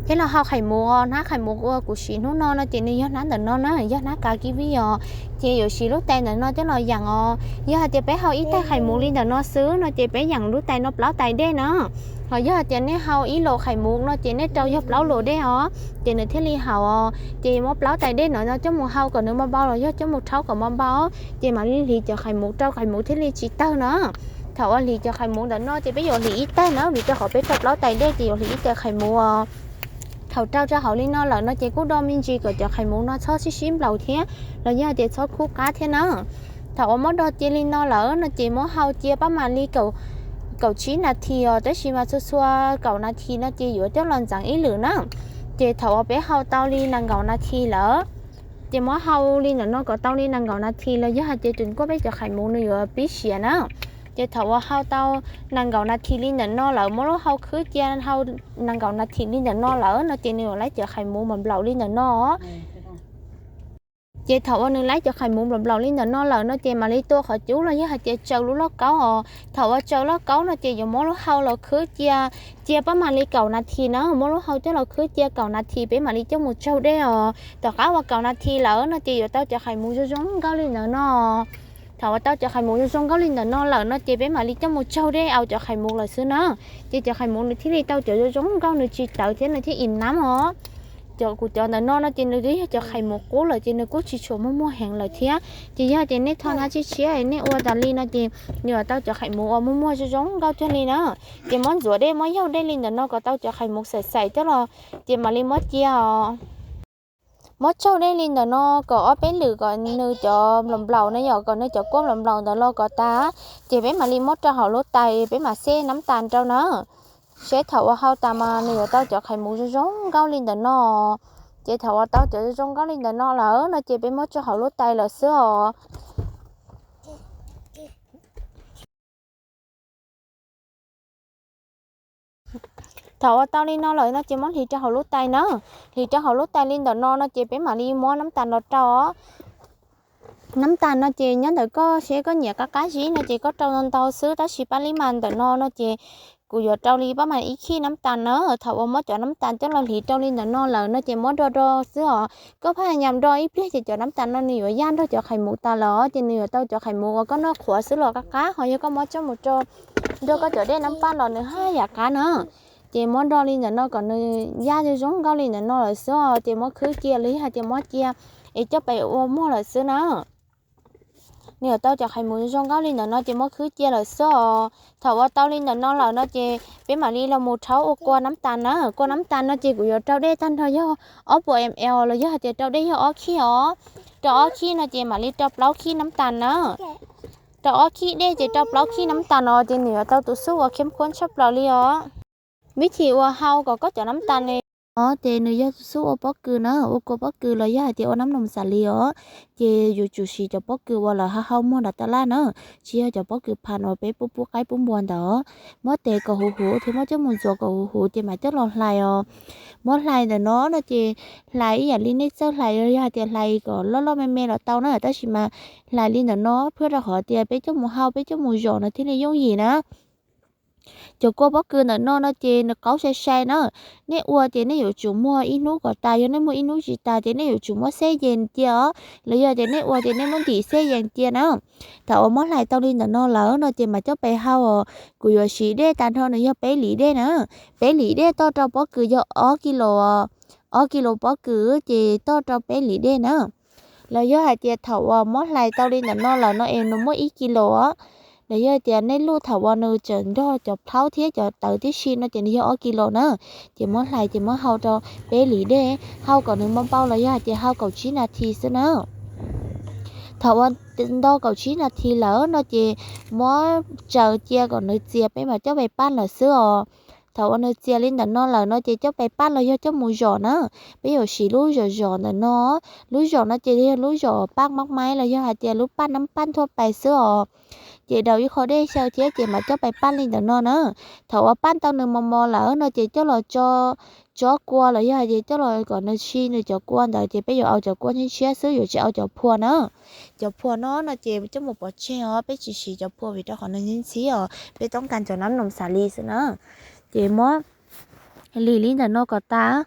Thiab los hau qhais muv os, hnab qhais muv uas kuv siv hnub no no ces nws yog hnab ntawm no na, yog hnab kav kiv vij os. Ces yuav siv lub tais ntawm no coj los yeem os. Yog hais tias peb hau ib tais qhais muv li ntawm no xwb no ces peb yeem lub tais no plaub tais dej na. Ho yog hais tias nej hau ib los qhais muv no ces nej rau yog plaub los dej os, ces nws thiaj li haum os. Ces muab plaub tais dej no no coj mus hau kom nws npau npau los yog coj mus rhaub kom npau npau, ces mam li hliv cov qhais muv rau qhais muv thiaj li tsis tawg na. Thaum uas hliv cov qhais muv ntawm no ces peb yuav hliv ib tais na, vim rau qhov peb rau plaub tais dej ces yuav hliv ib tais qhais muv os. Thaum rau rau hauv li no lawm no ces kuj do me ntsis kom cov qhais muv no txhob sib sib nplaum thiab, los yog tias txhob khub qab thiab na. Thaum uas muab do cia li no lawm no ces muab hau cia pab mam li kaum tsib nas this os, tab sis mas txhua txhua kaum nas this no ces yuav coj los ntxeev ib lwm na. Ces thaum uas peb hau tau li nees nkaum nas this lawm, ces muab hau li ntawm no kom tau li nees nkaum nas this los yog hais tias tseem kuaj peb cov qhais muv nws yuav pib siav na. Ces thaum uas hau tau nees nkaum nas this li ntawm no lawm, muab lub hau khwb cia hau nees nkaum nas this li ntawm no lawm no ces nws yuav laib cov qhais muv nplaum nplaum li ntawm no. Ces thaum uas nws laib cov qhais muv nplaum nplaum li ntawm no lawm no ces mam li tua qhov cub los yog hais tias tsaws lub lauj kaub os. Thaum uas tsaws lauj kaub no ces yuav muab lub hau los khwb cia, cia pab mam li kaum nas this na, muab lub hau coj los khwb cia kaum nas this peb mam li coj mus tsaug dej os. Tom qab uas kaum nas this lawm no ces yuav tau cov qhais muv zoo zoo nkauj li ntawm no. Thaum uas tau cov qhais muv zoo zoo nkauj li ntawm no lawm no ces peb mam li coj mus tsaug dej aus cov qhais muv lawm xwb na. Ces cov qhais muv nws thiaj li tau cov zoo zoo nkauj, nws tsis tawv thiab nws thiaj im nab os. Cov kuv cov ntawm no no ces nws twb yog cov qhais muv qub lawm ces nws kuj tsis tshua muag muag heev lawm thiab. Ces yog tias nej tho hnab tshiab tshiab nej ua tas li no ces nws yuav tau cov qhais muv uas muag muag zoo zoo nkauj cuag li na. Ces muab ntxuav dej muab yaug dej li ntawm no kom tau cov qhais muv xaim xaim coj los, ces mam li muab cia os. Muab tsaug dej li ntawm no kom ob peb lwm kom nws cov nplaum nplaum na yom, kom nws cov kuaj nplaum nplaum ntawd los kom tas, ces peb mam li muab rau hauv lub tais peb mam xeb nab tas rau na. Seb thaum uas hau tas mas nws yuav tau cov qhais muv zoo zoo nkauj li ntawm no. Ces thaum uas tau cov zoo zoo nkauj li ntawm no lawm no ces peb muab tso hauv lub tais lawm xwb os. Thaum uas tau li no lawm no ces muab hliv rau hauv lub tais na. Hliv rau hauv lub tais li ntawm no no ces peb mam li muab nab tas los rau os. Nab tas no ces nyob ntawm koj, seb koj nyiam qab qab zib no ces koj rau ntau ntau xwb, tab sis pab li mas ntawm no no ces kuv yuav rau li pab mas ib khij nab tas na. Thaum uas muab cov nab tas coj los hliv rau li ntawm no lawm no ces muab do do xwb os. Koj phaj nyam do ib pliag ces cov nab tas no nws yuav yaj nrog cov qhais muv tas lawm ces nws yuav tau cov qhais muv uas koj noj qhuav xwb los qab qab, ho yog koj muab coj mus rau nrog koj cov dej nab paj los nws haj yam qab na. Ces muab do li ntawm no kom nws yaj zoo zoo nkauj li ntawm no lawm xwb os, ces muab khwb cia los yog hais tias muab cia es coj pem ua muag lawm xwb na. Nws yuav tau cov qhais muv zoo nkauj li ntawm no ces muab khwb cia lawm xwb os. Thaum uas tau li ntawm no lawm no ces peb mam li los mus rhaub ua kua nab tas na. Kua nab tas no ces kuv yuav rau dej tag nrho yog ob puas ml los yog hais tias rau dej yog ob khij os. Rau ob khij no ces mam li rau plaub khij nab tas na. Rau ob khij dej ces rau plaub khij nab tas no ces nws yuav tau tus xub uas khiam khuab tshaj plaws li os. Vib thim uas hau kom koj cov nab tas ne, o ces nws yog tus xub ua pob kws na, ua kua pob kws los yog hais tias ua nab noos xav li os. Ces yuav tsum siv cov pob kws uas lawv hau hau muag nram tab laj na, tsis yog cov pob kws phas uas peb pub pub qaib pub npua ntawd. Muab tev kom huv huv thiab muab coj mus ntxuav kom huv huv ces mam coj los hlais os. Muab hlais ntawm no no ces hlais ib yam li nej txawj hlais, yog hais tias hlais kom loj loj me me los tau na, tab sis mas hlais li ntawm no pab rau qhov tias peb coj mus hau peb coj mus zom no thiaj li yooj yim na. Cov kua pob kws ntawm no no ces nws qaub sai sai na. Nej ua ces nej yuav tsum muag ib hnub kom tas, yog nej muag ib hnub tsis tas ces nej yuav tsum muab xeb yees cia os, los yog tias nej ua ces nej muab ntim xeb yees cia na. Thaum uas muab hlais tau li ntawm no lawm no ces mam coj pes hau os. Kuv yuav siv dej tag nrho nws yog peb lim dej na. Peb lim dej toj rau pob kws yog ob kis los, ob kis los pob kws ces toj rau peb lim dej na. Los yog hais tias thaum uas muab hlais tau li ntawm no lawm no es nws muaj ib kis los, los yog tias nej luj thaum uas nws tseem nrog cov plhaub thiab cov tawv tib si no ces nws yog ob kis los na. Ces muab hlais ces muab hau rau peb lim dej, hau kom nws npau npau los yog hais tias hau kaum tsib nas this xwb na. Thaum uas nto kaum tsib nas this lawm no ces muab tsaws cia kom nws txias peb mam coj pes paj lawm xwb os. Thaum uas nws txias li ntawm no lawm no ces coj pes paj los yog coj mus zom na. Peb yuav siv lub zom zom ntawm no. Lub zom no ces yog lub zom paj mab maib los yog hais tias lub paj nab paj thuaj pais xwb os. Ces daus ib qho dej xyaw thiab ces mam coj pes paj li ntawm no na. Thaum uas paj tau nws mos mos lawm no ces coj los tso tsob kua los yog hais tias coj los kom nws si nws cov kua ntawd ces peb yuav au cov kua ntshiab ntshiab xwb, yuav tsis au cov phua na. Cov phua no no ces coj mus pov tseg os, peb tsis siv cov phua vim rau qhov nws ntxhib ntxhib os, peb toob kas cov nab noos xav li xwb na. Ces muab lim li ntawm no kom tas.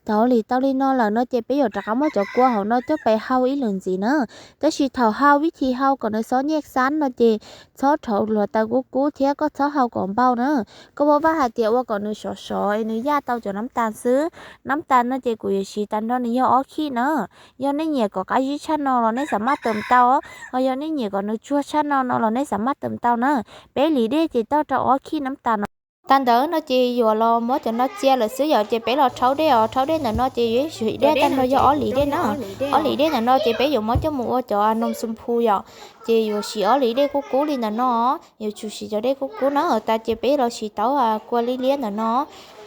Thaum ua li tau li no lawm no ces peb yuav rov qab muab cov kua hauv no coj pes hau ib lwm ntxiv na. Tab sis thaum hau vib thi hau kom nws xob nyej xab no ces txhob rhauv hluav taws kub kub thiab koj txhob hau kom npau na. Koj muab vaj hais tias ua kom nws sov sov es nws yaj tau cov nab tas xwb. Nab tas no ces kuv yuav siv tag nrho nws yog ob khij na. Yog nej nyiam kom qab zib tshaj no los nej xav maj tawm tau, ho yog nej nyiam kom nws tsuag tshaj no no los nej xav maj tawm tau na. Peb lis dej ces toj rau ob khij nab tas no. Tag ntawd no ces yuav los muab cov no txia lawm xwb yom, ces peb los rhaub dej os. Rhaub dej ntawm no ces yuav siv dej tag nrho yog ob lis dej na. Ob lis dej ntawm no ces peb yuav muab coj mus ua cov noo xoo phu yom, ces yuav siv ob lis dej kub kub li ntawm no. Yuav tsum siv cov dej kub kub na, tas ces peb los siv tau kua liab liab ntawm no.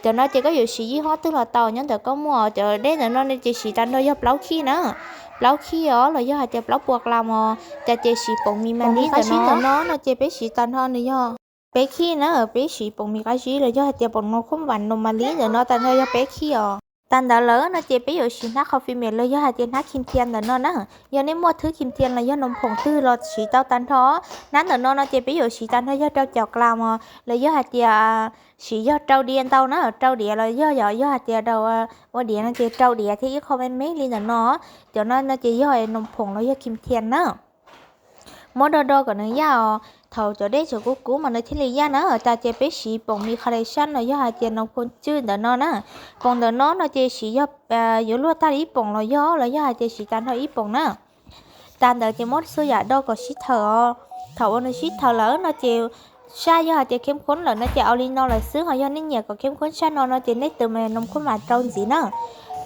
Cov no ces koj yuav siv yij hob twg los tau, nyob ntawm koj muaj. Cov dej ntawm no ces siv tag nrho yog plaub khij na, plaub khij os los yog hais tias plaub puas klas os. Cas ces siv poom mis mas li ntawm no no ces peb siv tag nrho nws yog peb khij na, peb siv poom mis qab zib los yog hais tias poom noo khuab vam noo mas li ntawm no tag nrho yog peb khij os. Tag ntawd lawm no ces peb yuav siv hnab qhov fim miam los yog hais tias hnab khim thiam ntawm no na. Yog nej muaj thwb khim thiam los yog noo phoom twg los siv tau tag nrho. Hnab ntawm no no ces peb yuav siv tag nrho yog rau caum klas os los yog hais tias siv yog rau diav ntau na, rau diav los yog yog hais tias rau ua diav no ces rau diav thiab ib qho me me li ntawm no. Cov no no ces yog noo phoom los yog khim thiam na. Muab do do kom nws yaj os, thaum cov dej tseem kub kub mas nws thiaj li yaj na. Tas ces peb siv poom mis kha de sab los yog hais tias noo phoom cwj ntawm no na. Poom ntawm no no ces siv yog yuav luaj tag ib poom los yog los yog hais tias siv tag nrho ib poom na. Tas ntawd ces muab txhua yam do kom sib thaws os. Thaum uas nws sib thaws lawm no ces saj yog hais tias kheeb khoob lawm no ces ua li no lawm xwb, ho yog nej nyiam kom kheeb khoob saj no no ces nej tus noo khuab vam rau ntxiv na.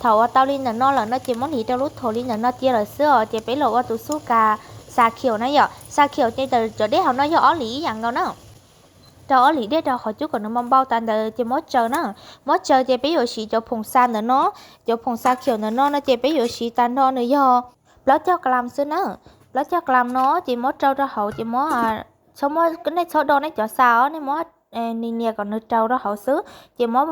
Thaum uas tau li ntawm no lawm no ces muab hliv rau lub thom li ntawm no cia lawm xwb os, ces peb los ua tus xub kas xa khiaum na yom. Xa khiaum ces cov dej hauv no yog ob lis ib yam nkaus na. Rau ob lis dej rau qhov cub kom nws npau npau tas ntawd ces muab tsaws na. Muab tsaws ces peb yuav siv cov phoom xa ntawm no. Cov phoom xa khiaum ntawm no no ces peb yuav siv tag nrho nws yog plaub caug klas xwb na. Plaub caug klas no ces muab rau rau hauv ces muab, nej txhob do nej cov xa os, nej muab nias nias kom nws rau rau hauv xwb, ces muab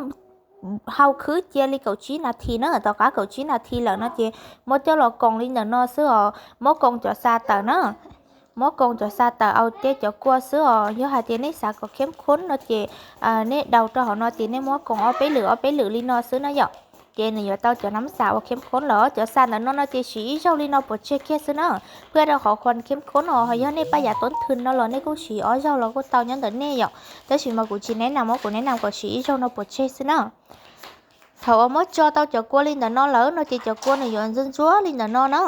hau khwb cia li kaum tsib nas this na. Tom qab kaum tsib nas this lawm no ces muab coj los koos li ntawm no xwb os, muab koos cov xa tawm na. Muab koos cov xa tawm, au tej cov kua xwb os. Yog hais tias nej xav kom kheeb khoob no ces nej daus rau hauv no ces nej muab koos ob peb lwm ob peb lwm li no xwb na yom. Ces nws yuav tau cov nab xa uas kheeb khoob lawm. Cov xa ntawm no no ces siv ib zaug li no pov tseg kiag xwb na, pab rau qhov khuas kheeb khoob no. Ho yog nej paj yam toob thwm no los nej kuj siv ob zaug los kuj tau nyob ntawm nej yom, tab sis mas kuv tsis neb nas muab, kuv neb nas kom siv ib zaug no pov tseg xwb na. Thaum uas muab tso tau cov kua li ntawm no lawm no ces cov kua nws yuav ntxuab ntsuab li ntawm no na.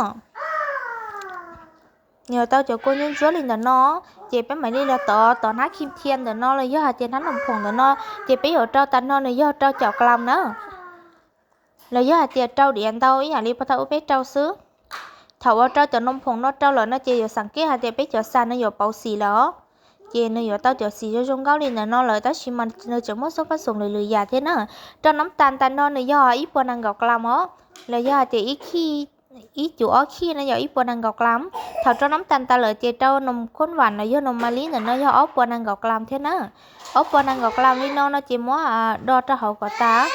Nws yuav tau cov kua ntxuab ntsuab li ntawm no, ces peb mam li los tom tom hnab khim thiam ntawm no los yog hais tias hnab noo phoom ntawm no, ces peb yuav rau tag nrho nws yog rau caum klas na. Los yog hais tias rau diav ntau ib yam li pab tau ub peb rau xwb. Thaum uas rau cov noo phoom no rau lawm no ces yuav xav kiag hais tias peb cov xa no yuav pauv xim lawm os. Ces nws yuav tau cov xim zoo zoo nkauj li ntawm no lawm, tab sis mas nws tseem muaj xub pab xoom lwm lwm yam thiab na. Rau nab tas tag nrho nws yog ib puas nees nkaum klas os, los yog hais tias ib khij, ib cum ob khij no yog ib puas nees nkaum klas. Thaum rau nab tas tas lawm ces rau noo khuab vam los yog noo ma li ntawm no yog ob puas nees nkaum klas thiab na. Ob puas nees nkaum klas li no no ces muab do rau hauv kom tas.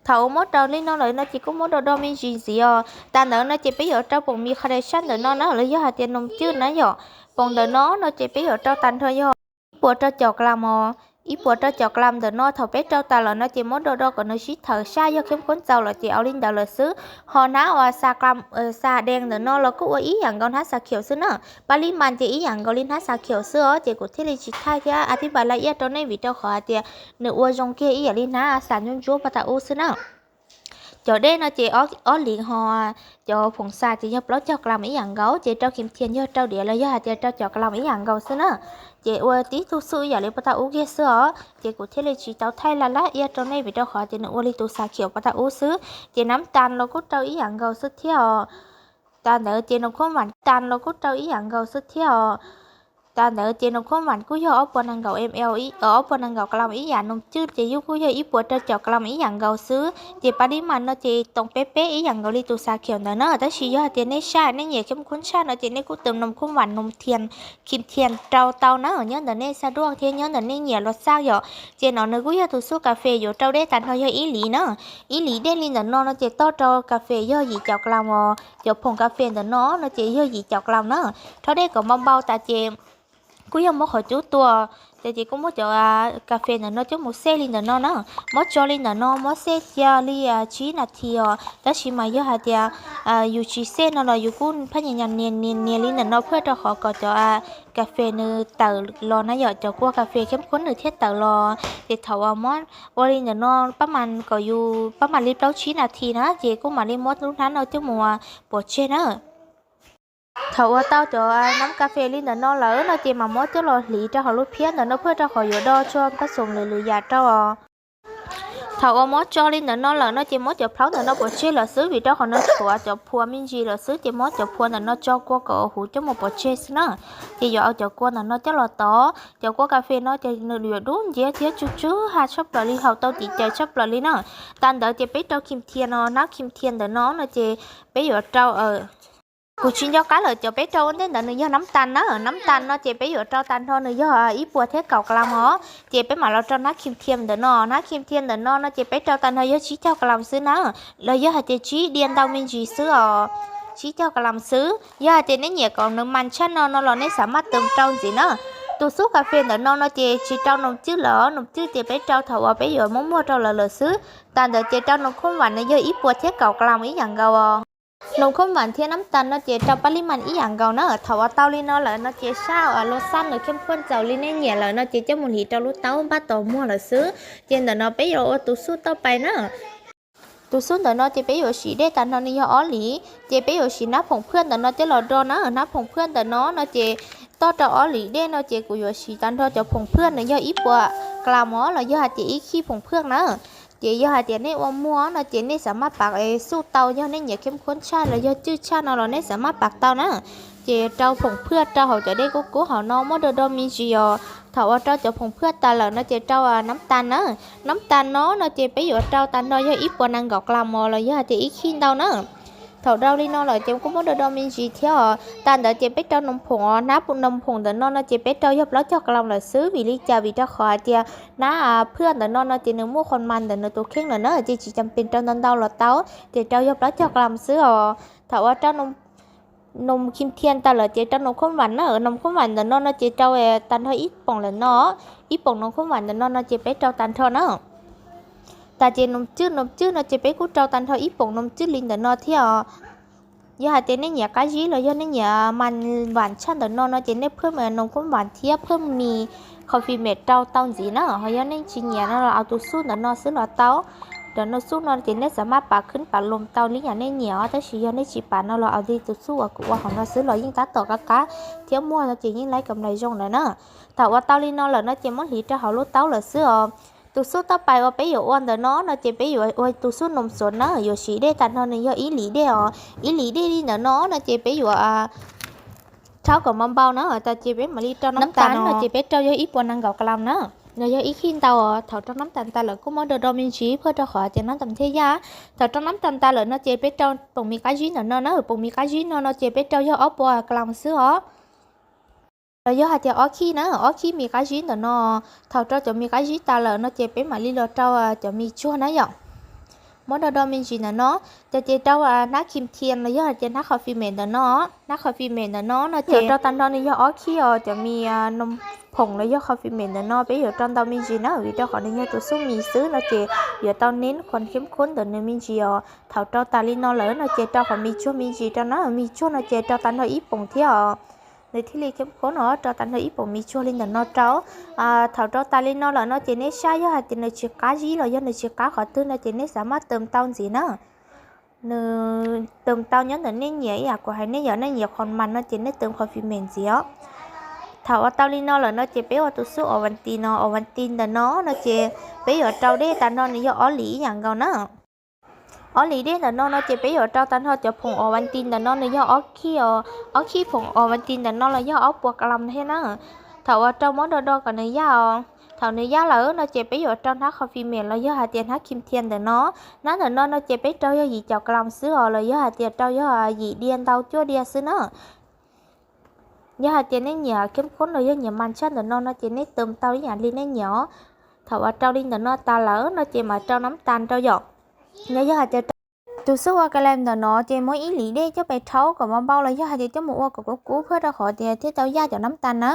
Thaum uas muab rau li no lawm no ces kuj muab do do me ntsis ntxiv os. Tas ntawd no ces peb yuav rau poom mis kha de sab ntawm no na, los yog hais tias noo cwj na yom. Poom ntawm no no ces peb yuav rau tag nrho yog ib puas rau caum klas os. Ib puas rau caum klas ntawm no thaum peb rau tas lawm no ces muab do do kom nws sib thaws, saj yog kheeb khoob txaus lawm ces ua li ntawd lawm xwb. Ho hnab uas xa dees ntawm no los kuj ua ib yam nkaus hnab xa khiaum xwb na. Pab li mas ces ib yam nkaus li hnab xa khiaum xwb os, ces kuv thiaj li tsis thaij thiab a tib npais la iaj rau nej vim rau qhov hais tias nws ua zoo kiag ib yam li hnab xa ntsuab ntsuab pab tau ub xwb na. Cov dej no ces ob lis ho cov phoom xa ces yog plaub caug klas ib yam nkaus, ces rau khim thiam yog rau diav los yog hais tias rau caum klas ib yam nkaus xwb na. Ces ua tib tug xub ib yam li pab tau ub kiag xwb os, ces kuv thiaj li tsis tau thaij la lab iaj rau nej vim rau qhov tias nws ua li tus xa khiaum pab tau ub xwb. Ces nab tas los kuj rau ib yam nkaus xwb thiab os. Tas ntawd ces noo khuab vam tas los kuj rau ib yam nkaus xwb thiab os. Tas ntawd ces noo khuab vam kuj yog ob puas nees nkaum ml, ob puas nees nkaum klas ib yam, noo cwj ces yus kuj yog ib puas rau caum klas ib yam nkaus xwb. Ces pab li mas no ces toom peb peb ib yam nkaus li tus xa khiaum ntawd na, tab sis yog hais tias nej saj nej nyiam kheeb khoob tshaj no ces nej kuj tus noo khuab vam noo thiam, khim thiam rau tau na, nyob ntawm nej xa duaj thiab nyob ntawm nej nyiam los xaj yom. Ces no nws kuj yog tus xub kas fes yuav rau dej tag nrho yog ib lis na. Ib lis dej li ntawm no no ces toj rau kas fes yog yim caum klas os, cov phoom kas fes ntawm no no ces yog yim caum klas na. Rhaub dej kom npau npau tas ces kuj yog muab qhov cub tua, Ces kuj muab cov kas fes ntawm no coj mus xej li ntawm no na. Muab tso li ntawm no, muab xej cia li tsib nas this os. Tab sis mas yog hais tias yus tsis xej no los yus kuj phaj nyas nias nias nias li ntawm no phwj rau qhov kom cov kas fes nws tawm los na yom, cov kua kas fes kheeb khuab nws thiaj tawm los. Ces thaum uas muab ua li ntawm no pab mas kom yus pab mam li plaub tsib nas this na, ces kuj mam li muab lub hnab no coj mus pov tseg na. Thaum ua tau cov nab kas fes li ntawm no lawm no ces mam muab coj los hliv rau hauv lub phiab ntawm no phwj rau qhov yuav do tsua pab xoom lwm lwm yam rau. Thaum uas muab tso li ntawm no lawm no ces muab cov plhaub ntawm no pov tseg lawm xwb, vim rau qhov nws tshuav cov phua me ntsis lawm xwb, ces muab cov phua ntawm no tso kua kom huv coj mus pov tseg xwb na. Ces yuav ua cov kua ntawm no coj los tov. Cov kua kas fes no ces nws yuav dub nciab thiab tsw tsw ha tshaj plaws li, haus tau tim cawv tshaj plaws li na. Tas ntawd ces peb rau khim thias no, hnab khim thias ntawm no no ces peb yuav rau, kuv tsis nco qab lawm, cov peb rau ua ntej ntawd nws yog nab tas na. Nab tas no ces peb yuav rau tag nrho nws yog ib puas thiab kaum kas lam os. Ces peb mam los rau hnab khim thias ntawm no, hnab khim thias ntawm no no ces peb rau tag nrho yog tsib caug kas lam xwb na, los yog hais tias tsib diav ntau me ntsis xwb os. Tsib caug kas lam xwb, yog hais tias nej nyiam kom nws mas tshaj no no los nej xav maj tawm rau ntxiv na. Tus xub kas fes ntawm no no ces tsis rau noos cwj lawm, noos cwj ces peb rau thaum uas peb yuav muab muag rau lawv lawm xwb. Tas ntawd ces rau noos khoob vam, nws yog ib puas thiab kaum kas lam ib yam nkaus os. Noos khoob vam thiab nab tas no ces rau pab lib mas ib yam nkaus na. Thaum uas tau li no lawm no ces saj uas los xaj nws kheeb khuab ntxaus li nej nyiam lawm no ces coj mus hliv rau lub taub npaj tos muag lawm xwb. Ces ntawm no peb yuav ua tus xub tauj pais na. Tus xub ntawm no ces peb yuav siv dej tag nrho nws yog ob lis, ces peb yuav siv hnab phoom phwaj ntawm no coj los do na. Hnab phoom phwaj ntawm no no ces toj rau ob lis dej no ces kuv yuav siv tag nrho cov phoom phwaj nws yog ib puas kas lam os los yog hais tias ib khij phoom phwaj na. Ces yog hais tias nej ua muag no ces nej xav maj pav xuj tau, yog nej nyiam kheeb khuab tshaj los yog cwj tshaj no los nej xav maj pav tau na. Ces rau phoom phwaj rau hauv cov dej kub kub hauv no muab do do me ntsis os. Thaum uas rau cov phoom phwaj tas lawm no ces rau nab tas na. Nab tas no no ces peb yuav rau tag nrho yog ib puas nees nkaum kas lam os los yog hais tias ib khij ntau na. Thaum rau li no lawm ces kuj muab do do me ntsis thiab os. Tas ntawd ces peb rau noos phoom os, hnab noos phoom ntawm no no ces peb rau yog plaub caug kas lam lawm xwb. Vim li cas? Vim rau qhov hais tias hnab phwaj ntawm no no ces nws muaj qhos mas ntawm nws tus kheej lawm na, ces tsis cam pes rau ntau ntau los tau, ces rau yog plaub caug kas lam xwb os. Thaum uas rau noos khim thias tas lawm ces rau noos khoob vam na. Noos khoob vam ntawm no no ces rau tag nrho ib poom lawm no, ib poom noos khoob vam ntawm no no ces peb rau tag nrho na. Tas ces noos cwj, noos cwj no ces peb kuj rau tag nrho ib poom noos cwj li ntawm no thiab os. Yog hais tias nej nyiam qab zib los yog nej nyiam mas vam tshaj ntawm no no ces nej phwj noos khoob vam thiab phwj mis coffee mix rau tau ntxiv na. Ho yog nej tsis nyiam no los ua tus xub ntawm no xwb los tau. Cov noos xub no ces nej xav maj pav khwb pav loos tau li yam nej nyiam os, tab sis yog nej tsis pav no los ua li tus xub uas kuv ua hauv no xwb los yeej tab tom qab qab thiab muag no ces yeej laib kam lais zoo lawm na. Thaum ua tau li no lawm no ces muab hliv rau hauv lub taub lawm xwb os. Tus xub tauj pais uas peb yuav ua ntawm no no ces peb yuav ua tus xub noos xuav na, yuav siv dej tag nrho nws yog ib lis dej os. Ib lis dej li ntawm no no ces peb yuav rhaub kom npau npau na, tas ces peb mam li rau nab tas no ces peb rau yog ib puas nees nkaum kas lam na, los yog ib khij ntau os. Thaum rau nab tas tas lawm kuj muab do do me ntsis phwj rau qhov tias nab tas thiaj yaj. Thaum rau nab tas tas lawm no ces peb rau poom mis qab zib ntawm no na, poom mis qab zib no no ces peb rau yog ob puas kas lam xwb os. Los yog hais tias ob khij na, ob khij mis qab zib ntawm no. Thaum rau cov mis qab zib tas lawm no ces peb mam li los rau cov mis tsuag na yom. Muab do do me ntsis ntawm no, ces ces rau hnab khim thias los yog hais tias hnab coffee mix ntawm no, hnab coffee mix ntawm no no ces rau tag nrho nws yog ob khij os. Cov mis noos phoom los yog coffee mix ntawm no peb yuav rau ntau me ntsis na, vim rau qhov nws yog tus xub mis xwb no ces yuav tau neb khuam kheeb khuab ntawm nws me ntsis os. Thaum rau tas li no lawm no ces rau qhov mis tsuag me ntsis rau na, mis tsuag no ces rau tag nrho ib poom thiab os. Nws thiaj li kheeb khuab no, rau tag nrho ib poom mis tsuag li ntawm no rau. Thaum rau tas li no lawm no ces nej saib yog hais tias nws tsis qab zib los yog nws tsis qab qhov twg no ces nej xav maj tawm tau ntxiv na. Nws tawm tau nyob ntawm nej nyiam, ib yam kuv hais nej, yog nej nyiam qhov mas no ces nej tawm coffee mix ntxiv os. Thaum ua tau li no lawm no ces peb ua tus xub Ovaltine no, Ovaltine ntawm no no ces peb yuav rau dej tag nrho nws yog ob lis ib yam nkaus na. Ob lis dej ntawm no no ces peb yuav rau tag nrho cov phoom Ovaltine ntawm no nws yog ob khij os, ob khij phoom Ovaltine ntawm no los yog ob puas kas lam thiab na. Thaum uas rau muab do do kom nws yaj os. Thaum nws yaj lawm no ces peb yuav rau hnab coffee mix los yog hais tias hnab khim thias ntawm no. Hnab ntawm no no ces peb rau yog yim caum kas lam xwb os, los yog hais tias rau yog yim diav ntau cuaj diav xwb na. Yog hais tias nej nyiam kheeb khuab los yog nyiam mas tshaj ntawm no no ces nej tawm tau ib yam li nej nyiam os. Thaum uas rau li ntawm no tas lawm no ces mam rau nab tas rau yom. Yog yog hais tias Tus xub ua ka le ntawm no ces muab ib lis dej coj pes rhaub kom npau npau los yog hais tias coj mus ua kom kub kub phwj rau qhov tias thiaj tau yaj cov nab tas na.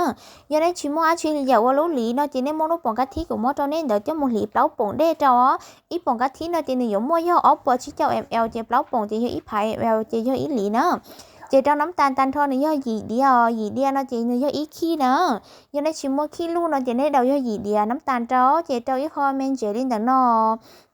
Yog nej tsis muaj dab tsi li yam ua lub lis no ces nej muab lub poom kab thib kuv muab rau nej ntawd coj mus hliv plaub poom dej rau os. Ib poom kab thib no ces nws yuav muaj yog ob puas tsib caug ml ces plaub poom ces yog ib phav ml ces yog ib lis na. Ces rau nab tas tag nrho nws yog yim diav os, yim diav no ces nws yog ib khij na. Yog nej tsis muaj khij luj no ces nej daus yog yim diav nab tas rau ces rau ib qho me ntsev li ntawm no.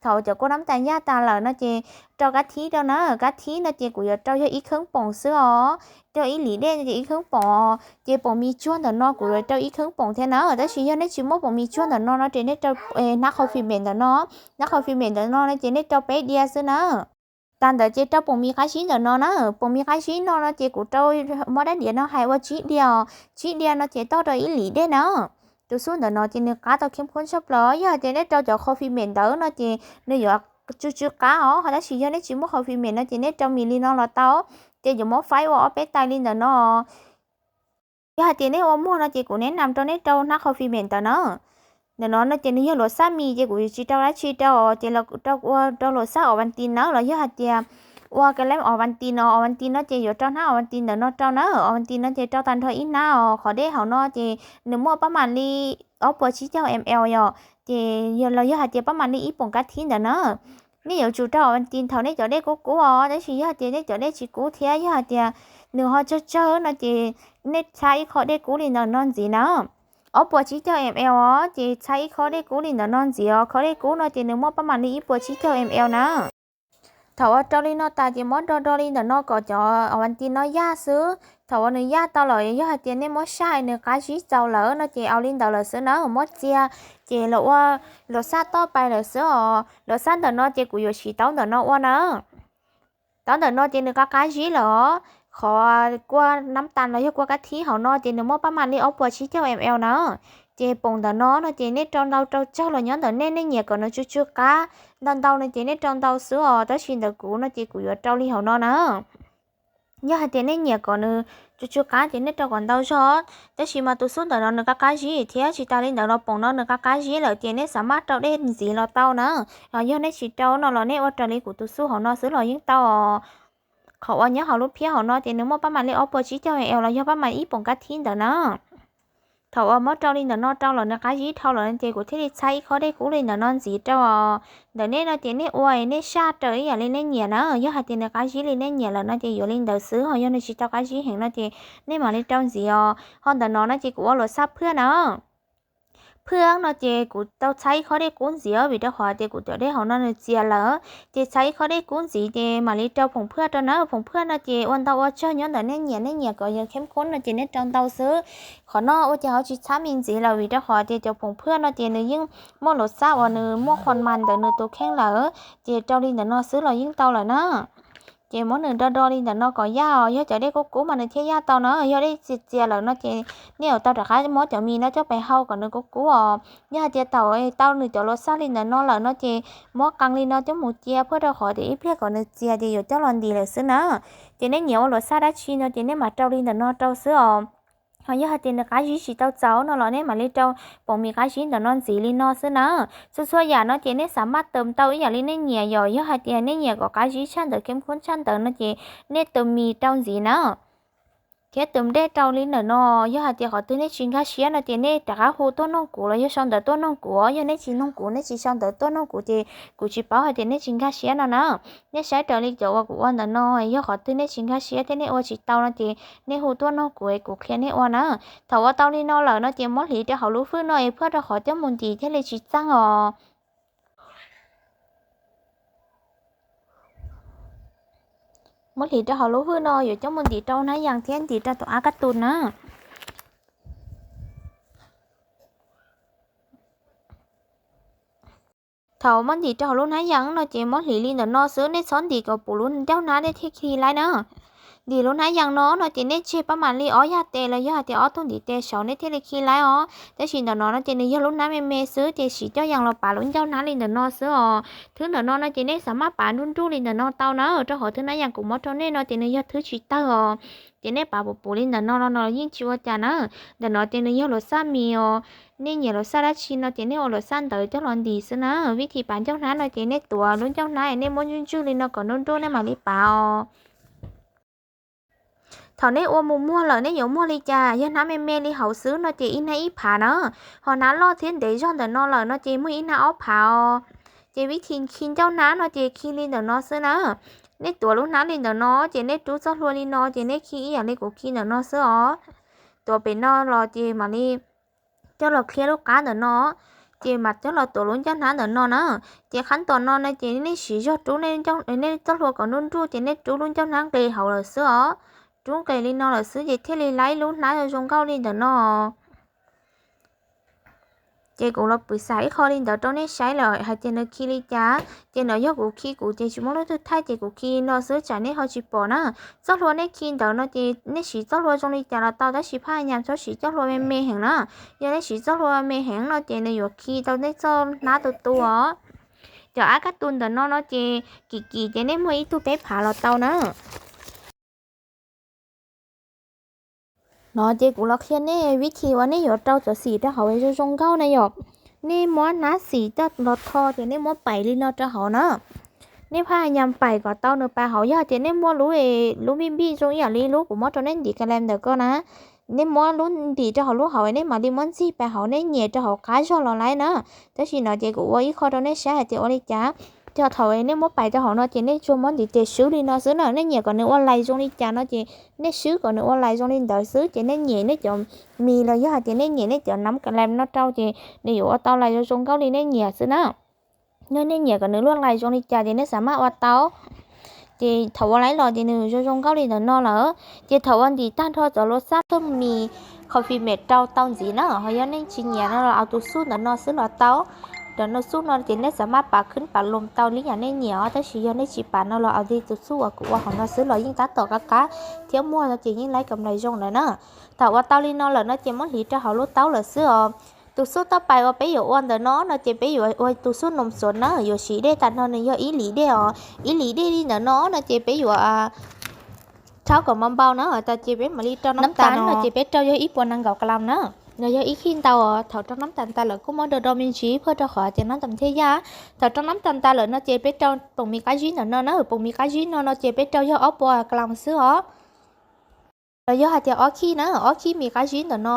Thaum cov kua nab tas yaj tas lawm no ces rau kab thib rau na, kab thib no ces kuv yuav rau yog ib kheeb poom xwb os. Rau ib lis dej no ces ib kheeb poom, ces poom mis tsuag ntawm no kuv yuav rau ib kheeb poom thiab na, tab sis yog nej tsis muaj poom mis tsuag ntawm no no ces nej rau hnab coffee mix ntawm no, hnab coffee mix ntawm no no ces nej rau peb diav xwb na. Tas ntawd ces rau poom mis qab zib ntawm no na, poom mis qab zib no no ces kuv rau, muab dab diav no hais ua tsib diav, tsib diav no ces toj rau ib lis dej na. Tus xub ntawm no ces nws qab tau kheeb khoob tshaj plaws, yog hais tias nej rau cov coffee mix ntawd no ces nws yuav tsw tsw qab os, tab sis yog nej tsis muaj coffee mix no ces nej rau mis li no los tau, ces yuav muab faib ua ob peb tais li ntawm no. Yog hais tias nej ua muag no ces kuv neb nam rau nej rau hnab coffee mix ntawm no. Ntawm no no ces nws yog luam xab mis ces kuv tsis rau dab tsi rau, ces rau ua rau luam xab Ovaltine na, los yog hais tias ua ka le Ovaltine no, Ovaltine no ces yuav rau hnab Ovaltine ntawm no rau na, Ovaltine no ces rau tag nrho ib hnab os, qhov dej hauv no ces nws muaj pab mam li ob puas tsib caug ml yom, ces los yog hais tias pab mam li ib poom kab thib ntawm na. Nej yuav tsum rau Ovaltine thaum nej cov dej kub kub os, tab sis yog hais tias nej cov dej tsis kub thiab yog hais tias nws ho tsawg tsawg no ces nej txhab ib qho dej kub li ntawm no ntxiv na. Ob puas tsib caug ml os, ces txhab ib qho dej kub li ntawm no ntxiv os, qho dej kub no ces nws muaj pab mam li ib puas tsib caug ml na. Thaum uas rau li no tas ces muab do do li ntawm no kom cov Ovaltine no yaj xwb. Thaum uas nws yaj tau lawm, yog hais tias nej muab saj nws qab zib txaus lawm no ces ua li ntawd lawm xwb na, muab txiav ces los ua luam xab toj pais lawm xwb os. Luam xab ntawm no ces kuv yuav siv taub ntawm no ua na. Taub ntawm no ces nws qab qab zib lawm os. Qhov kua nab tas los yog kua kab thib hauv no ces nws muaj pab mam li ob puas tsib caug ml na. Ces poom ntawm no no ces nej rau ntau rau tsawg los nyob ntawm nej, nej nyiam kom nws tsw tsw qab ntau ntau no ces nej rau ntau xwb os, tab sis ntawm kuv no ces kuv yuav rau li hauv no na. Yog hais tias nej nyiam kom nws tsw tsw qab ces nej rau kom ntau zog, tab sis mas tus xub ntawm no nws qab qab zib thiab, tsis tas li ntawd los poom no nws qab qab zib lawm ces nej xav maj rau dej ntxiv los tau na. Yog nej tsis rau no los nej ua raws li kuv tus xub hauv no xwb los yeej tau os. Qhov uas nyob hauv lub phiab hauv no ces nws muaj pab mam li ob puas tsib caug ml los yog pab mam ib poom kab thib ntawd na. Thaum uas muab rau li ntawm no rau los nws qab zib dhau lawm ces kuv thiaj li txhab ib qho dej kub li ntawm no ntxiv rau os. Ntawm nej no ces nej ua nej saj raws ib yam li nej nyiam na, yog hais tias nws qab zib li nej nyiam lawm no ces yuav li ntawd xwb, ho yog nws tsis tau qab zib heev no ces nej mam li rau ntxiv os. Ho ntawm no no ces kuv ua luam xab phwj na. Phwj no ces kuv tau txhab ib qho dej kub ntxiv vim rau qhov tias kuv cov dej hauv no nws txias lawm, ces txhab ib qho dej kub ntxiv ces mam li rau phoom phwj rau na. Phoom phwj no ces ua ntau ua tsawg nyob ntawm nej nyiam, nej nyiam kom yog kheeb khoob no ces nej rau ntau xwb. Qhov no ua ces ho tsis txhab me ntxiv lawm vim rau qhov tias cov phoom phwj no ces nws yeej muaj luam xab uas nws muaj qhua mas ntawm nws tus kheej lawm, ces rau li ntawm no xwb los yeej tau lawm na. Ces muab nws do do li ntawm no kom yaj os, yog cov dej kub kub mas nws thiaj yaj tau na, yog dej txias txias lawm no ces nej yuav tau rov qab muab cov mis no coj pes hau kom nws kub kub os. Yog hais tias tau, tau nws cov luam xab li ntawm no lawm no ces muab qee li no coj mus cia phwj rau qhov tias ib pliag kom nws txias ces yuav coj los ntim lawm xwb na. Ces nej nyiam ua luam xab dab tsi no ces nej mam rau li ntawm no rau xwb os. Ho yog hais tias nws qab zib tsis tau txaus no los nej mam li rau poom mis qab zib ntawm no ntxiv li no xwb na. Txhua txhua yam no ces nej xav maj tus tau ib yam li nej nyiam, yog, yog hais tias nej nyiam kom qab zib tshaj ntawd, kheeb khoob tshaj ntawd no ces nej tus mis rau ntxiv na, thiab tus dej rau li ntawm no. Yog hais tias qhov twg nej tsis nkag siab no ces nej rov qab hu tuaj noog kuv los yog sau ntawv tuaj noog kuv. Yog nej tsis noog kuv, nej tsis sau ntawv tuaj noog kuv ces kuv tsis paub hais tias nej tsis nkag siab no na. Nej saib raws li cov uas kuv ua ntawm no, yog qhov twg nej tsis nkag siab thiab nej ua tsis tau no ces nej hu tuaj noog kuv es kuv qhia nej ua na. Thaum ua tau li no lawm no ces muab hliv rau hauv lub fwj no es phwj rau qhov coj mus ntim thiaj li tsis txeej os. Muab hliv rau hauv lub fwj no yuav coj mus ntim rau hnab yas thiab ntim rau tus av kab tus na. Thaum muab ntim rau hauv lub hnab yas no ces muab hliv li ntawm no xwb, nej txhob ntim kom puv lub ncauj hnab nej thiaj khi laib na. Ntim lub hnab yees no no ces nej tseg pab mam li ob yag tes los yog hais tias ob tug ntiv tes saud nej thiaj li khi laib os. Tab sis ntawm no no ces nws yog lub hnab me me xwb ces siv coj yees los pav lub ncauj hnab li ntawm no xwb os. Thwb ntawm no no ces nej xav maj pav nruj nruj li ntawm no tau na, rau qhov thwb hnab yees kuv muab rau nej no ces nws yog thwb tsis tawg os. Ces nej pav puv puv li ntawm no no los yeej tsis ua cas na. Ntawm no ces nws yog luam xaj mis os. Nej nyiam luam xaj dab tsi no ces nej ua luam xaj ntawd coj los ntim xwb na. Vib thim pav ncauj hnab no ces nej tuav lub ncauj hnab nej muab ntswj ntswj li no kom nruj nruj nej mam li pav os. Thaum nej ua mus muag lawm nej yuav muag li cas, yog hnab me me li hauv xwb no ces ib hnab ib phav na, ho hnab loj thiab ntev zog ntawm no lawm no ces muaj ib hnab ob phav os. Ces vib thim khi ncauj hnab no ces khi li ntawm no xwb na. Nej tuav lub hnab li ntawm no ces nej rub txoj hlua li no ces nej khi ib yam li kuv khi ntawm no xwb os. Tuav pem no los ces mam li coj los khiab lub qab ntawm no, ces mam coj los tuav lub ncauj hnab ntawm no na. Ces qhab ntos no no ces nej siv zog rub nej txoj hlua kom nruj nruj ces nej rub lub ncauj hnab nqis hauv lawm xwb os. Rub nqis li no lawm xwb ces thiaj li laib lub hnab zoo zoo nkauj li ntawm no. Ces kuv los pw xam ib qho li ntawd rau nej saib lawm hais tias nws khi li cas. Ces no yog kuv khi kuv ces tsis muaj leej twg thaij ces kuv khi no xwb tsam nej ho tsis pom na. Txoj hlua nej khi ntawd no ces nej siv txoj hlua zoo li cas los tau tab sis phaj nyas txhob siv txoj hlua me me heev na. Yog nej siv txoj hlua me heev no ces nws yuav khi tau nej txoj hnab tu tu os. Cov ab kab tu ntawm no no ces kim kim ces nej muag ib tug peb phav los tau na. No ces kuv los qhia nej vib thim uas nej yuav rau cov xim rau hauv zoo zoo nkauj na yom. Nej muab hnab xim coj los tho ces nej muab paim li no rau hauv na. Nej phaj nyas paim kom tau nws paim hauv, yog tias nej muab lub, lub npij npij zoo ib yam li lub kuv muab rau nej ntim ka le ntawm ko na, nej muab lub ntim rau hauv lub hauv nej mam li muab ntxig paim hauv, nej nyem rau hauv qab zog los laib na. Tab sis no ces kuv ua ib qho rau nej saib hais tias ua li cas. Ces thaum nej muab paim rau hauv no ces nej tsuas muab ntiv tes swb li no xwb na. Nej nyiam kom nws ua lais zoo li cas no ces nej swb kom nws ua lais zoo li ntawd xwb ces nej nyem nej cov mis los yog hais tias nej nyem nej cov nab ka le no rau ces nws yuav ua tau lais zoo zoo nkauj li nej nyiam xwb na. Yog nej nyiam kom nws luaj lais zoo li cas ces nej xav maj ua tau. Ces thaum ua laib los ces nws zoo zoo nkauj li ntawm no lawm. Ces thaum ua ntim tag nrho cov luam xaj txuj mis, confirmation rau tau ntxiv na, ho yog nej tsis nyiam no los ua tus xuj ntawm no xwb los tau. Ntawm no xuj no ces nej xav maj pav khwb pav loos tau li yam nej nyiam os, tab sis yog nej tsis pav no los ua li tus xuj uas kuv ua hauv no xwb los yeej tab tom qab qab thiab muag no ces yeej laib kam lais zoo lawm na. Thaum ua tau li no lawm no ces muab hliv rau hauv lub taub lawm xwb os. Tus xuj toj pais uas peb yuav ua ntawm no no ces peb yuav ua tus xuj noos xuav na, yuav siv dej tag nrho nws yog ib lim dej os. Ib lim dej li ntawm no no ces peb yuav rhaub kom npau npau na, tas ces peb mam li rau nab tas no ces peb rau yog ib puas nees nkaum ka lam na. No yog ib khij ntau os. Thaum rau nab tas tas lawm kuj muab do do me ntsis phaj rau qhov tias nab tas thiaj yaj. Thaum rau nab tas tas lawm no ces peb rau poom mis qab zib ntawm no na, poom mis qab zib no no ces peb rau yog ob puas ka lam xwb os. Los yog hais tias ob khij na, ob khij mis qab zib ntawm no.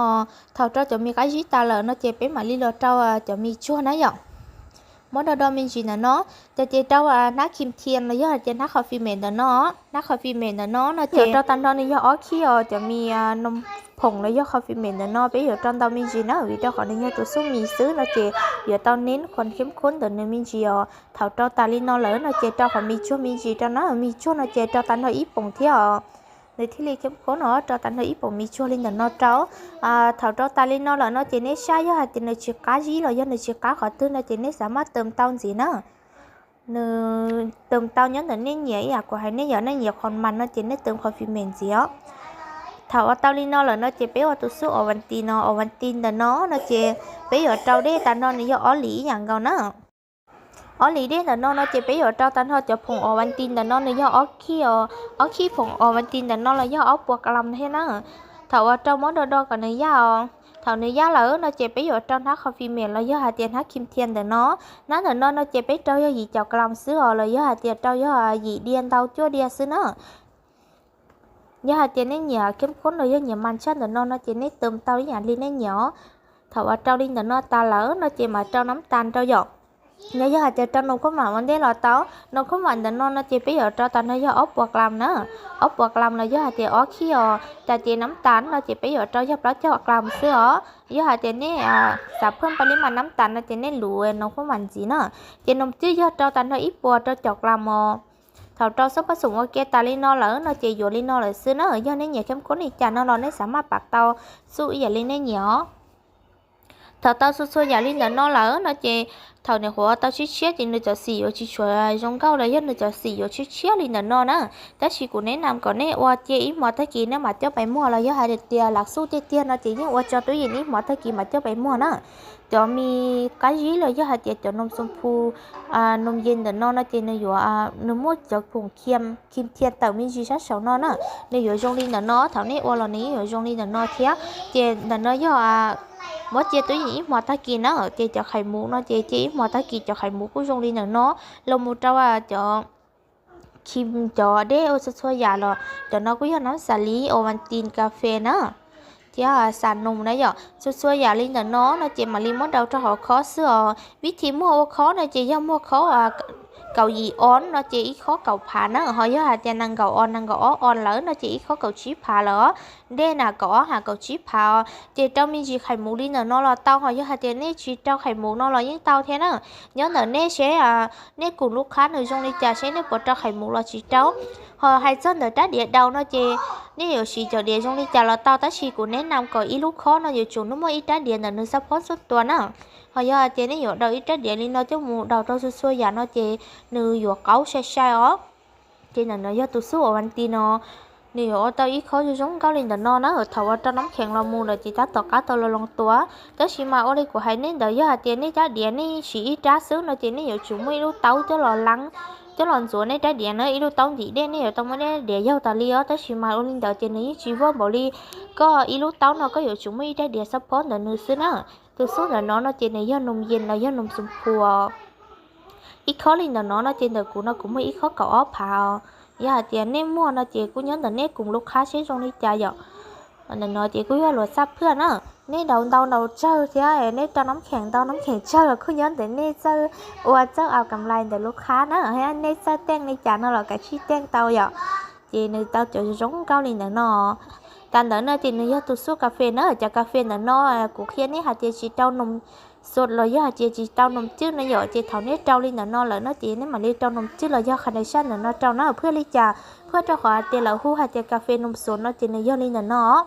Thaum rau cov mis qab zib tas lawm no ces peb mam li los rau cov mis tsuag na yom. Muab do do me ntsis ntawm no, ces rau hnab khim thiam los yog hais tias hnab confirmation ntawm no. Hnab confirmation ntawm no no ces rau tag nrho nws yog ob khij os, cov mis noos phoom los yog confirmation ntawm no peb yuav rau ntau me ntsis na, vim rau qhov nws yog tus xuj mis xwb no ces yuav tau neb qhov khem khuab ntawm nws me ntsis os. Thaum rau tas li no lawm no ces rau qhov mis tsuag me ntsis rau na, mis tsuag no ces rau tag nrho ib poom thiab os. Nws thiaj li khem khuab no, rau tag nrho ib poom mis tsuag li ntawm no rau. Thaum rau tas li no lawm no ces nej saib yog hais tias nws tsis qab zib los yog nws tsis qab qhov twg no ces nej xav maj tawm tau ntxiv na. Nws tawm tau nyob ntawm nej nyiam ib yam kuv hais nej yom, nej nyiam qhov mas no ces nej tawm confirmation ntxiv os. Thaum ua tau li no lawm no ces peb ua tus xuj Ovaltine no, Ovaltine ntawm no no ces peb yuav rau dej tag nrho nws yog ob lim ib yam nkaus na. Ob lim dej ntawm no no ces peb yuav rau tag nrho cov phoom Ovaltine ntawm no nws yog ob khij os, ob khij phoom Ovaltine ntawm no los yog ob puas ka lam thiab na. Thaum uas rau muab do do kom nws yaj os. Thaum nws yaj lawm no ces peb yuav rau hnab confirmation los yog hais tias hnab khim thiam ntawm no. Hnab ntawm no no ces peb rau yog yim caum ka lam xwb os, los yog hais tias rau yog yim diav ntau cuaj diav xwb na. Yog hais tias nej nyiam khem khuab los yog nyiam mas tshaj ntawm no no ces nej tawm tau ib yam li nej nyiam os. Thaum uas rau li ntawm no tas lawm no ces mam rau nab tas rau yom. Los yog hais tias rau noos khuab vam ua ntej los tau. Noos khuab vam ntawm no no ces peb yuav rau tag nrho yog ob puas ka lam na. Ob puas ka lam los yog hais tias ob khij os, tas ces nab tas no ces peb yuav rau yog plaub caug ka lam xwb os. Yog hais tias nej xav phaj pab li mas nab tas no ces nej luv noos khuab vam ntxiv na. Ces noos twb yog rau tag nrho ib puas rau caum ka lam os. Thaum rau xab paj xoom ua ke tas li no lawm no ces yuav li no lawm xwb na. Yog nej nyiam khem khuab li cas no los nej xav maj pav tau xuj ib yam li nej nyiam os. Thaum tau txhua txhua yam li ntawm no lawm no ces thaum nyuam qhuav tau tshiab tshiab ces nws cov xim yuav tsis tshua zoo nkauj los yog nws cov xim yuav tshiab tshiab li ntawm no na. Tab sis kuv neb nam kom nej ua cia ib hmo tag kis nej mam coj pais muag, los yog hais tias lam xuj tiag tiag no ces yeej ua tso twj ywm ib hmo tag kis mam coj pais muag na. Cov me qab zib los yog hais tias cov num xum phu, num yes ntawm no no ces nws yuav, nws muaj cov khoom khim thiaj tawm me ntsis sab saum no na. Nws yuav zoo li ntawm no, thaum nej ua los nws yeej yuav zoo li ntawm no thiab. Ces ntawm no yog muab cia twj ywm ib hmo tag kis na, ces cov khais mus no ces cia ib hmo tag kis cov khais mus kuj zoo li ntawm no. Los mus rau cov khi cov dej ua txhua txhua yam los cov no kuj yog nab xas li, Ovaltine, kas fes na, thiab xas num na yom. Txhua txhua yam li ntawm no no ces mam li muab daus rau hauv khob xwb os. Vib thim muag ua khob no ces yog muag khob kaum yim oz no ces ib khob kaum phav na, ho yog hais tias nees nkaum oz nees nkaum ob oz lawm no ces ib khob kaum tsib phav lawm os. Dej na kaum ob ha kaum tsib phav os. Ces rau me ntsis khais mus li ntawm no los tau, ho yog hais tias nej tsis rau khais mus no los yeej tau thiab na. Nyob ntawm nej seb nej kum lub qhab nws zoo li cas, seb nej puas rau khais mus los tsis rau. Ho hais txog ntawm rab diav daus no ces nej yuav siv cov diav zoo li cas los tau, tab sis kuv neb nam kom ib lub khob no yuav tsum nws muaj ib rab diav ntawm nws xab phob txhua tua na. Ho yog hais tias nej yuav daus ib rab diav li no coj mus daus rau txhua txhua yam no ces nws yuav qaub sai sai os. Ces ntawm no yog tus xub Ovaltine no, nws yuav ua tau ib khob zoo zoo nkauj li ntawm no na. Thaum ua rau nab khees los mus lawm ces tab tom qab tau los loo tua. Tab sis mas ua li kuv hais nej ntawd, yog hais tias nej rab diav nej siv ib rab xwb no ces nej yuav tsum muaj ib lub taub coj los leeb, coj los ntxuav nej rab diav na. Ib lub taub ntim dej nej yuav tau muab nej rab diav yaug tas li os. Tab sis mas ua li ntawd ces nws yeej tsis vaj npaum li koj ib lub taub no, koj yuav tsum muaj ib rab diav xab phob ntawm nws xwb na. Tus xub ntawm no no ces nws yog num yees los yog num xum phu. Ib khob li ntawm no no ces ntawm kuv no kuv muaj ib khob kaum ob phav os. Yog hais tias nej muaj no ces kuj nyob ntawm nej kum lub qhab seb zoo li cas yom. Ntawm no ces kuj yog luas xaj phwaj na. Nej daus ntau daus tsawg thiab nej rau nab khees ntau nab khees tsawg los kuj nyob ntawm nej txawj ua txawj aus kam lais ntawm lub qhab na. Nej txawj teej li cas no los kav tsij teej tau yom. Ces nws tau cov zoo nkauj li ntawm no. Tas ntawd no ces nws yog tus xub kas fes na. Cov kas fes ntawm no kuv qhia nej hais tias tsis tau num xos los yog hais tias tsis tau num cwj no yom, ces thaum nej rau li ntawm no lawm no ces nej mam li rau num cwj los yog qhas daim sab ntawm no rau na. Phwaj li cas? Phwaj rau qhov hais tias lawv hu hais tias kas fes num xos no ces nws yog li ntawm no.